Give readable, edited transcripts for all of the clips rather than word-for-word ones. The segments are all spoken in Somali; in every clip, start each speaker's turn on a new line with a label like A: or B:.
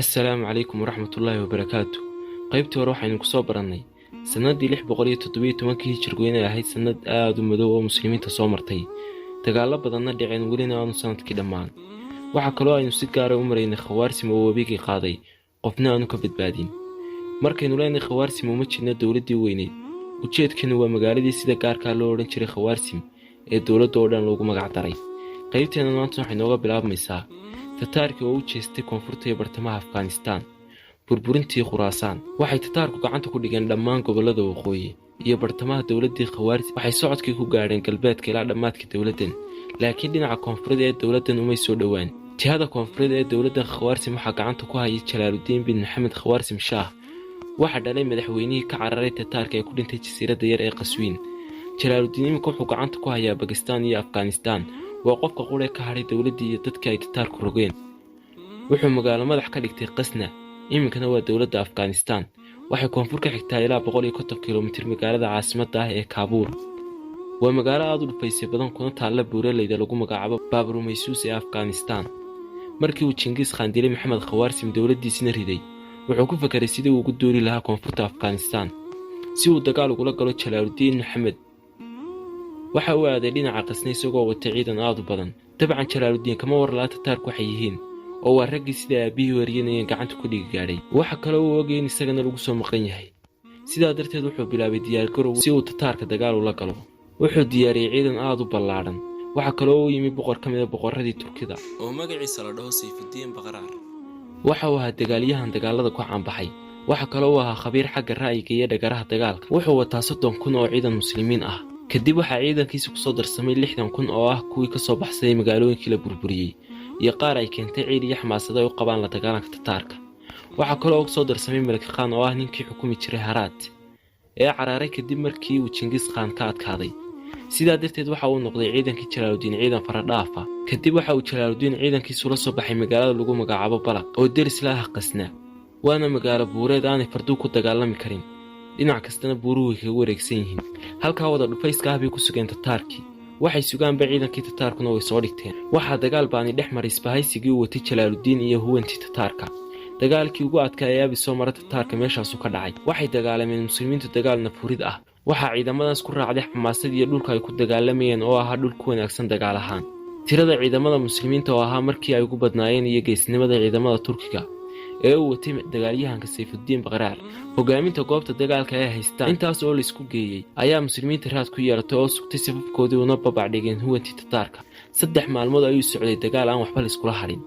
A: Assalaamu calaykum waraxmatullaahi wabarakaatu. Qaybtii hore waxaynu kusoo barannay sannaddii 617-kii hijirku inay ahayd sannad aad u madow oo muslimiinta soo martay, dagaallo badanna dhaceen, welina aanu sannadkii dhammaan. Waxaa kaloo aynu si gaara u maraynay Khawaarsim oo webigii qaaday, qofna aanu ka badbaadin. Markaynu leenahay Khawaarsim, uma jirna dowladdii weyneyd. Ujeedkeenu waa magaaladii sida gaarkaa loo odhan jiray Khawaarsim ee dowladda oo dhan loogu magac daray. Qaybteena maanta waxay nooga bilaabmaysaa Tataarkii oo u jeestay koonfurta iyo bartamaha Afghanistaan, burburintii Khuraasaan. Waxay Tataarku gacanta ku dhigeen dhammaan gobollada waqooyi iyo bartamaha dowladdii Khawaarsim. Waxay socodkii ku gaadheen galbeedka ilaa dhammaadka dowladdan, laakiin dhinaca koonfureed ee dowladdan umay soo dhowaan. Jihada koonfureed ee dowladdan Khawaarsim waxaa gacanta ku hayay Jalaaludiin bin Maxamed Khawaarsim Shaah. Waxaa dhalay madaxweynihii ka cararay Tataarka ee ku dhintay jasiiradda yar ee Qaswiin. Jalaaludiin iminka wuxuu gacanta ku hayaa Bakistaan iyo Afghanistaan. Waa qofka quree ka hadhay dowladdii iyo dadkii ay Tataarku rogeen. Wuxuu magaalo madax ka dhigtay Qasna, iminkana waa dowladda Afghanistaan. Waxay koonfur ka xigtaa ilaa 150 kilomitir magaalada caasimadda ah ee Kaabuul. Waa magaalo aad u dhufaysay badan, kuna taalla buuraleyda lagu magacaabo Baaburumaysuus ee Afghanistaan. Markii uu Jingiis Khaan dilay Maxamed Khawaarsim, dowladdiisina riday, wuxuu ku fakeray sidii uu ugu duuli lahaa koonfurta Afghanistaan si uu dagaal ugula galo Jalaaludiin Maxamed. Waxa uu aaday dhinaca Qasna isagoo wata ciidan aad u badan. Dabcan Jalaaludiin kama war la'a Tataarku waxay yihiin, oo waa raggii sida aabbihii weeryanayeen gacanta ku dhigi gaadhay. Waxa kale uu ogay in isagana lagu soo maqan yahay. Sidaa darteed wuxuu bilaabay diyaargarow si uu Tataarka dagaal ula galo. Wuxuu diyaariyey ciidan aad u ballaadhan. Waxaa kaloo u yimi boqor ka mida boqorradii Turkida
B: oo magaciisa la dhaho Sayfudiin Baqraar.
A: Waxa uu ahaa dagaalyahan dagaalada ku caanbaxay. Waxa kaloo uu ahaa khabiir xagga ra'yiga iyo dhagaraha dagaalka. Wuxuu wataa 30,000 oo ciidan muslimiin ah. Kadib waxaa ciidankiisa kusoo darsamay 60,000 oo ah kuwii ka soo baxsaday magaalooyinkii la burburiyey iyo qaar ay keentay ciil iyo xamaasado ay u qabaan la dagaalanka Tataarka. Waxaa kaloo kusoo darsamay Malik Khaan, oo ah ninkii xukumi jiray Haraat ee caraaray kadib markii uu Jingis Khaan ka adkaaday. Sidaa darteed waxa uu noqday ciidankii Jalaaludiin ciidan faradhaafa. Kadib waxa uu Jalaaludiin ciidankiisula soo baxay magaalada lagu magacaabo Balaq oo deris la ah Qasna. Waana magaalo buureed aanay farduu ku dagaalami karin, dhinac kastana buuruhu way kaga wareegsan yihiin. Halkaa wada dhufayska ah bay ku sugeen Tataarkii. Waxay sugaanba ciidankii Tataarkuna way soo dhigteen. Waxaa dagaal baani dhex maray isbahaysigii uu watay Jalaaludiin iyo huwantii Tataarka. Dagaalkii ugu adkaa ee abi soo mara Tataarka meeshaasu ka dhacay. Waxay dagaalameen muslimiintu dagaal nafurid ah. Waxaa ciidamadaas ku raacday xamaasad iyo dhulka ay ku dagaalamayeen oo ahaa dhul ku wanaagsan dagaal ahaan. Tirada ciidamada muslimiinta oo ahaa markii ay ugu badnaayeen iyo geesnimada ciidamada Turkiga ee uu watay dagaalyahanka Sayfudiin Baqraar hogaaminta goobta dagaalka ay haystaan, intaas oo laisku geeyey ayaa muslimiinta raad ku yeelatay oo sugtay safafkoodii, una babac dhigeen huwantii Tataarka. 3 maalmood ayuu socday dagaal aan waxba laiskula hadhin.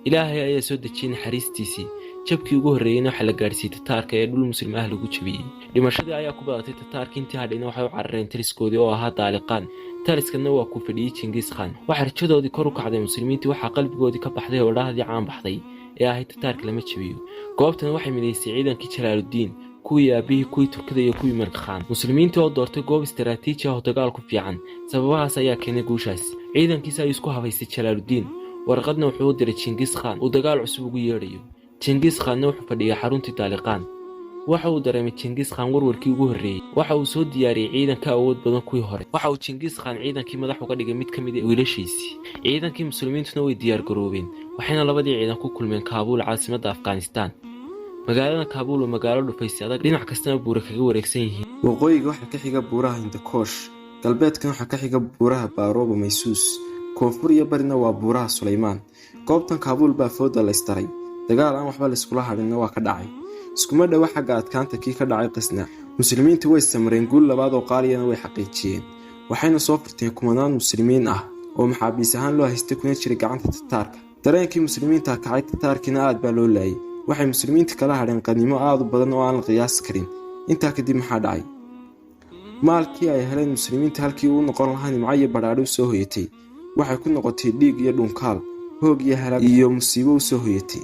A: Ilaahay ayaa soo dejiyey naxariistiisii. Jabkii ugu horreeyeyna waxaa la gaadhsiiyey Tataarka ee dhul muslim ah lagu jabiyey. Dhimashadii ayaa ku badatay Tataarka. Intii hadhayna waxay u carareen taliskoodii oo ahaa Daaliqaan. Taliskanna waa ku fadhiyey Jingis Khan. Waxaa rajadoodii kor u kacday muslimiintii. Waxaa qalbigoodii ka baxday odhahdii caan baxday ee ahayd "Tataarka lama jabiyo". Goobtan waxay midaysay ciidankii Jalaaludiin, kuwii aabihii, kuwii Turkida iyo kuwii Malik Khaan. Muslimiintii oo doortay goob istaraatiiji ah oo dagaal ku fiican, sababahaas ayaa keenay guushaas. Ciidankiisa ayuu isku habaystay Jalaaludiin. Warqadna wuxuu u diray Jingis Khan uu dagaal cusub ugu yeedhayo. Jingis Khaanna wuxuu fadhiyay xaruntii Daaliqaan. Waxa uu dareemay Jingis Khaan warwarkii ugu horreeyey. Waxa uu soo diyaariyey ciidan ka awood badan kuwii hore. Waxa uu Jingis Khaan ciidankii madax uga dhigay mid ka mid a wiilashiisii. Ciidankii muslimiintuna way diyaargaroobeen, waxayna labadii ciidan ku kulmeen Kaabuul, caasimadda Afghanistaan. Magaalada Kaabuul waa magaalo dhufaysay adag, dhinac kastana buura kaga wareegsan yihiin.
C: Waqooyiga waxaa ka xiga buuraha Hindakoosh, galbeedkana waxaa ka xiga buuraha Baarooba Maysuus, koonfur iyo barina waa buuraha Sulaymaan. Goobtan Kaabuul baa fooda la ystaray. Dagaal aan waxba layskula hadhinna waa ka dhacay. Iskuma dhowo xagga adkaanta kii ka dhacay Qasna. Muslimiintu way samreen, guul labaad oo qaaliyana way xaqiijiyeen, waxayna soo furteen kumanaan muslimiin ah oo maxaabiis ahaan loo haystay kuna jiray gacanta Tataarka. Dareenkii muslimiinta kacay, Tataarkiina aad baa loo laayay. Waxay muslimiinta kala hadheen qaniimo aad u badan oo aan la qiyaasi karin. Intaa kadib maxaa dhacay? Maalkii ay heleen muslimiinta halkii uu noqon lahaa nimco iyo badhaadho u soo hoyatay, waxay ku noqotay dhiig iyo dhunkaal, hoog iyo halaag iyo musiibo u soo hoyatay.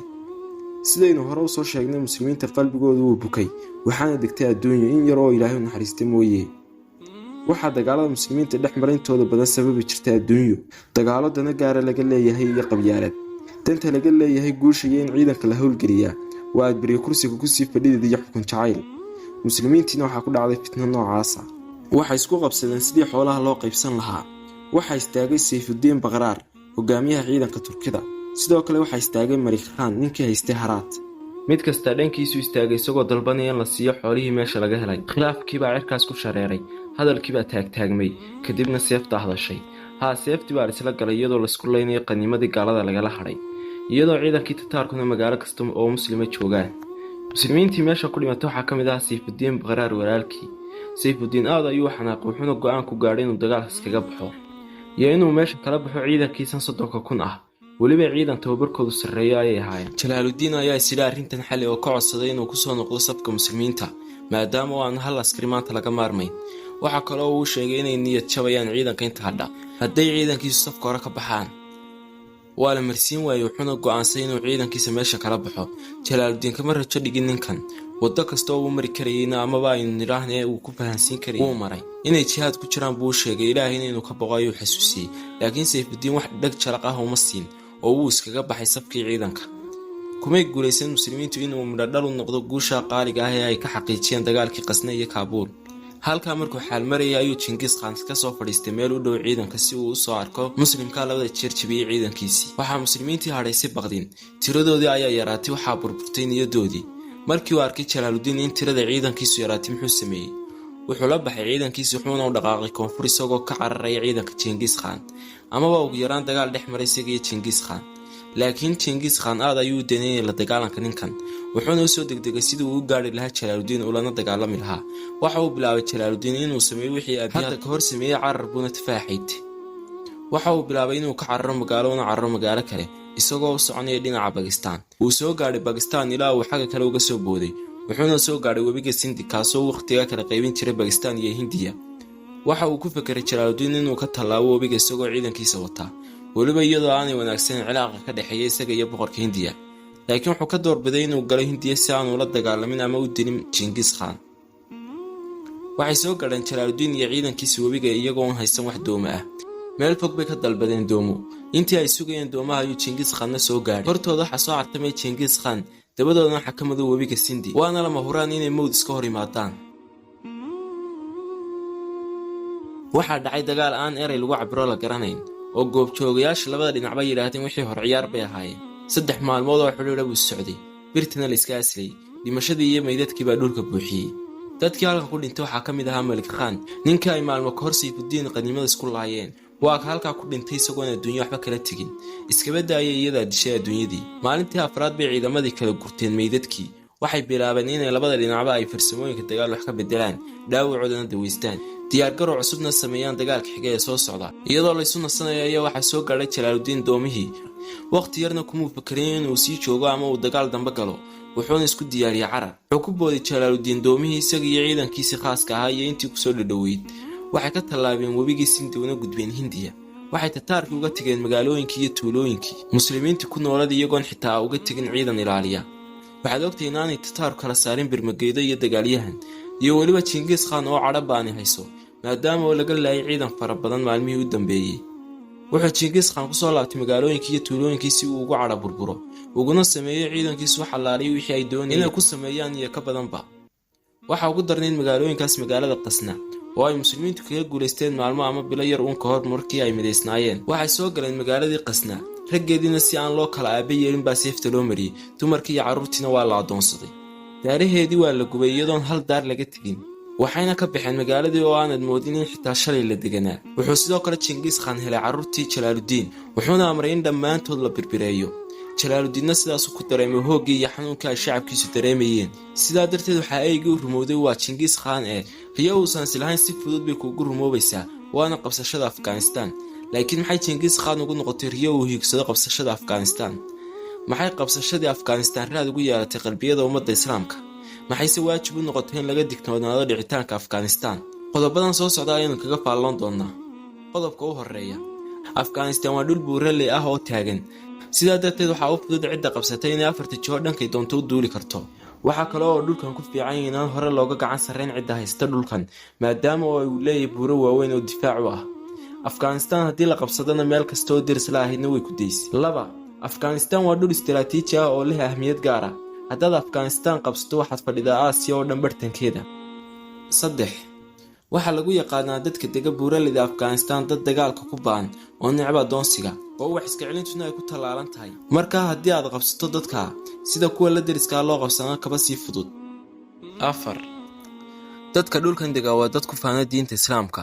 C: Sidaynu hore usoo sheegnay, muslimiinta qalbigoodu wuu bukay, waxaana degtay adduunyo, in yar oo Ilaahay u naxariistay mooye. Waxaa dagaalada muslimiinta dhex marintooda badan sababi jirta adduunyo, dagaalo dana gaara laga leeyahay iyo qabyaalad. Danta laga leeyahay guusha iyo in ciidanka la howlgeliyaa waa adberiyo kursiga kusii fadhideed iyo xukun jacayl. Muslimiintiina waxaa ku dhacday fitno noocaasa. Waxay isku qabsadeen sidii xoolaha loo qaybsan lahaa. Waxaa istaagay Sayfudiin Baqraar, hogaamiyaha ciidanka Turkida. Sidoo kale waxaa istaagay Malik Khaan, ninkii haystay Haraat. Mid kasta dhankiisu istaagay isagoo dalbanaya in la siiyo xoolihii meesha laga helay. Khilaafkiibaa cirkaas ku shareeray, hadalkiibaa taagtaagmay, kadibna seefta hadashay. Haa, seeftii baa laisla galay iyadoo laisku leynayo qaniimadii gaalada lagala hadhay, iyadoo ciidankii Tataarkuna magaalo kasta oo muslima joogaan. Muslimiintii meesha ku dhimatay waxaa ka mid ahaa Sayfudiin Baqraar walaalkii. Sayfudiin aad ayuu xanaaqay, wuxuuna go'aan ku gaadhay inuu dagaalkaas kaga baxo iyo inuu meesha kala baxo ciidankiisan 30,000 ah. Weliba ciidan tababarkoodu sarreeyo ayay ahaayeen. Jalaaludiin ayaa isidha arrintan xali oo ka codsaday inuu kusoo noqdo safka muslimiinta, maadaama oo aan hal askari maanta laga maarmayn. Waxaa kaloo uu sheegay inay niyad jabayaan ciidanka inta hadha hadday ciidankiisu safka hore ka baxaan. Waa la marsiin waayey, wuxuuna go'aansaday inuu ciidankiisa meesha kala baxo. Jalaaludiin kama rajo dhigin ninkan. Waddo kasta oo uu mari karayeyna, amaba aynu nidhaahne uu ku fahansiin karayay, wuu maray. Inay jihaad ku jiraan buu u sheegay, Ilaahayna inuu ka boqo ayuu xasuusiyey, laakiin Sayfudiin wax dheg jalaq ah uma siin oo wuu iskaga baxay safkii ciidanka. Kumay guulaysan muslimiintu inuu midhodhal u noqdo guusha qaaliga ah ee ay ka xaqiijiyeen dagaalkii Qasne iyo Kaabuul. Halkaa markuu xaal marayay ayuu Jingis Khan ka soo fadhiistay meel u dhow ciidanka si uu usoo arko muslimka labada jeer jebiyey ciidankiisii. Waxaa muslimiintii hadhaysay baqdin, tiradoodii ayaa yaraatay, waxaa burburtay niyadoodii. Markii uu arkay Jalaaludiin in tirada ciidankiisu yaraatay, muxuu sameeyey? Wuxuu la baxay ciidankiisi, wuxuuna u dhaqaaqay koonfur isagoo ka cararaya ciidanka Jingis Khan, amaba ugu yaraan dagaal dhex maray isaga iyo Jingis Khan. Laakiin Jingis Khan aad ayuu u daneynayay la dagaalanka ninkan, wuxuuna usoo degdegay sidii uu u gaari lahaa Jalaaludiin ulana dagaalami lahaa. Waxa uu bilaabay Jalaaludiin inuu sameeyo wixii hadda ka hor sameeyey, carar buuna tafaaxayd. Waxa uu bilaabay inuu ka cararo magaalo una cararo magaalo kale, isagoo u soconaya dhinaca Bakistaan. Wuu soo gaadhay Bakistaan ilaa uu xagga kale uga soo booday, wuxuuna soo gaadhay webiga Sindi, kaasoo wakhtiga kala qaybin jiray Bakistaan iyo Hindiya. Waxa uu ku fekeray Jalaaludiin inuu ka tallaabo webiga isagoo ciidankiisa wataa, weliba iyadoo aanay wanaagsaneyn cilaaqa ka dhexeeya isaga iyo boqorka Hindiya, laakiin wuxuu ka doorbiday inuu galo Hindiya si aanu la dagaalamin ama u dilin Jingis Khan. Waxay soo gaadheen Jalaaludiin iyo ciidankiisa webiga iyagoon haysan wax doomo ah. Meel fog bay ka dalbadeen doomo. Intii ay sugayeen doomaha ayuu Jingis Khanna soo gaadhay. Hortooda waxaa soo cartamay Jingis Khan, dabadoodana waxaa ka madow webiga Sindi, waana lama huraan inay mowd iska hor yimaadaan. Waxaa dhacay dagaal aan erey lagu cabiro la garanayn, oo goobjoogayaasha labada dhinacba yidhaahdeen wixii hor ciyaar bay ahaayeen. 3 maalmood oo xidhiidha buu socday, birtana la iska aslayay. Dhimashadii iyo meydadkii baa dhulka buuxiyey. Dadkii halkan ku dhintay waxaa ka mid ahaa Malik Khan, ninkii ay maalmo ka hor Sayfudiin qaniimada isku laayeen. Waa ka halkaa ku dhintay isagoon adduunyo waxba kala tegin, iskaba daayay iyadaa dishay adduunyadii. Maalintii afraad bay ciidamadii kala gurteen meydadkii. Waxay bilaabeen inay labada dhinacba ay farsamooyinka dagaal wax ka bedelaan, dhaawacoodana daweystaan, diyaargarow cusubna sameeyaan dagaalka xiga ee soo socda. Iyadoo laysu nasanayo ayaa waxaa soo gaadhay Jalaaludiin doomihii. Wakhti yarna kumuu fakerin inuu sii joogo ama uu dagaal dambe galo, wuxuuna isku diyaariyey carar. Wuxuu ku booday Jalaaludiin doomihii, isaga iyo ciidankiisii khaaska ahaa iyo intii kusoo dhadhoweyd. Waxay ka tallaabeen webigii Sindi una gudbeen Hindiya. Waxay Tataarkii uga tegeen magaalooyinkii iyo tuulooyinkii muslimiintii ku noolada, iyagoon xitaa uga tegin ciidan ilaaliya. Waxaad ogtahay inaanay Tataaru kala saarin birmageedo iyo dagaalyahan, iyo weliba Jingis Khan oo cadho baani hayso, maadaama oo laga laayay ciidan fara badan maalmihii u dambeeyey. Wuxuu Jingis Khan kusoo laabtay magaalooyinkii iyo tuulooyinkii si uu ugu cadho burburo, uguna sameeyo ciidankiisu wax allaaliyo wixii ay doonayeen inay ku sameeyaan iyo ka badanba. Waxaa ugu darnayd magaalooyinkaas magaalada Qasna, oo ay muslimiintu kaga guulaysteen maalmo ama bilo yar uun ka hor markii ay midaysnaayeen. Waxay soo galeen magaaladii Qasna, raggeediina si aan loo kala aaba yeelin baa seefta loo mariyey, dumarkii iyo carruurtiina waa la addoonsaday. Daaraheedii waa la gubay iyadoon hal daar laga tegin, waxayna ka baxeen magaaladii oo aanad moodin in xitaa shalay la deganaa. Wuxuu sidoo kale Jingis Khan helay carruurtii Jalaaludiin, wuxuuna amray in dhammaantood la birbireeyo. Jalaaludiinna sidaasuu ku dareemay hooggii iyo xanuunkii ay shacabkiisu dareemayeen. Sidaa darteed waxaa eygii u rumowday waa Jingis Khan ee riyo uusan islahayn si fudud bay kuugu rumoobaysaa, waana qabsashada Afghanistan. Laakiin maxay Jingis Khan ugu noqotay riyo uu hiigsado qabsashada Afghanistan? Maxay qabsashadii Afghanistan raad ugu yeelatay qalbiyada ummadda islaamka? Maxayse waajib u noqotay in laga digtoonaado dhicitaanka Afghanistan? Qodobadan soo socda ayaynu kaga faalloon doonaa. Qodobka u horeeya: Afghanistan waa dhul buuraley ah oo taagan. Sidaa darteed waxaa u fudud cidda qabsatay inay afarta jiho dhankay doonto u duuli karto. Waxaa kale oo dhulkan ku fiican yahay inaan hore looga gacan sarrayn cidda haysta dhulkan, maadaama oo uu leeyahay buuro waaweyn oo difaac u ah. Afghanistan haddii la qabsadana, meel kasta oo deris la ahaydna way ku daysay. Laba, Afghanistan waa dhul istaraatiiji ah oo leh ahmiyad gaar ah. Haddaad Afghanistan qabsato, waxaad fadhidaa Aasiya oo dhan bartankeeda. Saddex, waxaa lagu yaqaanaa dadka dega buuraleyda Afghanistan dad dagaalka ku ba'an oo necba adoonsiga. Oo wax iska celintuna ay ku tallaalan tahay. Markaa haddii aad qabsato dadka sida kuwa la deriskaa loo qabsanaa kaba sii fudud.
A: 4. Dadka dhulkan degaa waa dad ku faana diinta Islaamka.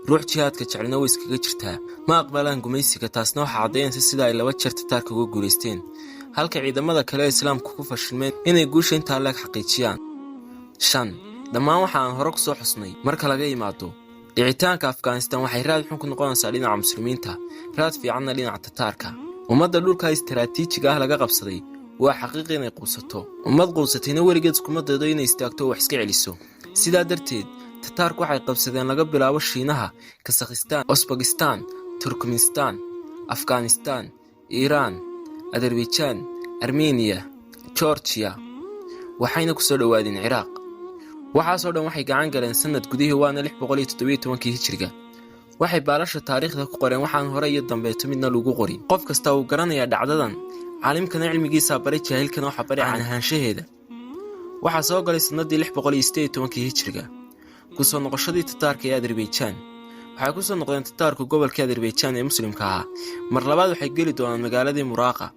A: Ruux jihaadka jecelna way iskaga jirtaa. Ma aqbalaan gumaysiga. Taasna waxaa caddaynaysa sida ay laba jeer Tataarka uga guulaysteen, halka ciidamada kale ee Islaamku ku fashilmeen inay guusha intaa leeg xaqiijiyaan. 5. Dhammaan waxa aan hore ku soo xusnay marka laga yimaado, dhicitaanka Afghanistan waxay raad xun ku noqonaysaa dhinaca Muslimiinta, raad fiicanna dhinaca Tataarka. Ummadda dhulka istaraatiijiga ah laga qabsaday waa xaqiiqi inay quusato. Ummad quusatayna weligeed iskuma daydo inay istaagto oo wax iska celiso. Sidaa darteed, Tataarku waxay qabsadeen laga bilaabo Shiinaha, Kasakhistaan, Osbakistan, Turkmenistan, Afghanistan, Iiraan, Azerbaijan, Armeniya, Georgiya, waxayna ku soo dhowaadeen Ciraaq. Waxaasoo dhan waxay gacan galeen sanad gudihii, waana 617-kii Hijriga. Waxay baalasha taariikhda ku qoreen waxaan hore iyo dambeeto midna lagu qorin. Qof kasta uu garanayaa dhacdadan. Caalimkana cilmigiisaa baray, jaahilkana waxaa baray caan ahaanshaheeda. Waxaa soo galay sannadii 618-kii Hijriga kusoo noqoshadii Tataarka ee Azerbaijan. Waxay ku soo noqdeen Tataarku gobolkii Azerbaijan ee Muslimka ahaa. Mar labaad waxay geli doonaan magaaladii Muraaqa.